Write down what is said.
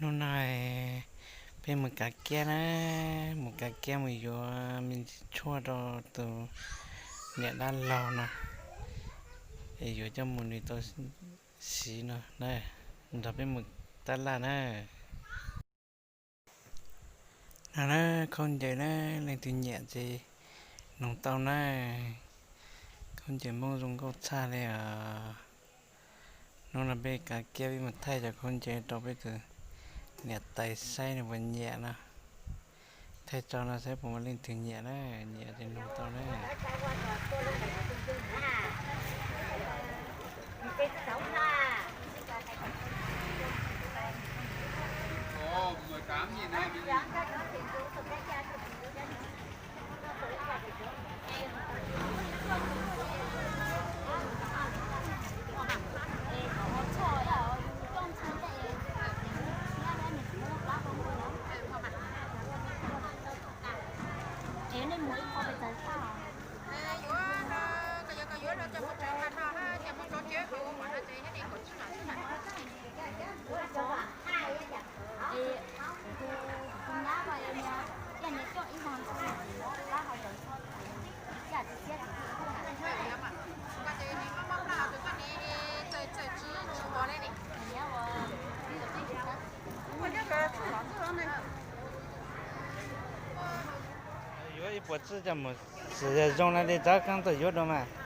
Hnub no peb mus kav kiab na, mus kav kiab mus yuav me ntsis tshuaj rau tus niam dab laug no, es yuav coj mus nws tau siv no na, nrog peb mus tab laj na. No na, khaub ncaws na, leej twg nyiam ces noog tau na. Khaub ncaws Hmoob zoo nkauj tshaj li os. Hnub no peb kav kiab peb mus thaij cov khaub ncaws rau peb tus niam tais saib nws puas nyiam no. Thaij tso no saib puas muaj leej twg nyiam na, nyiam ces noog tau na. Yuav ib puas txwj coj mus xwm yog zoo no li rov qab tuaj yuav dua mas.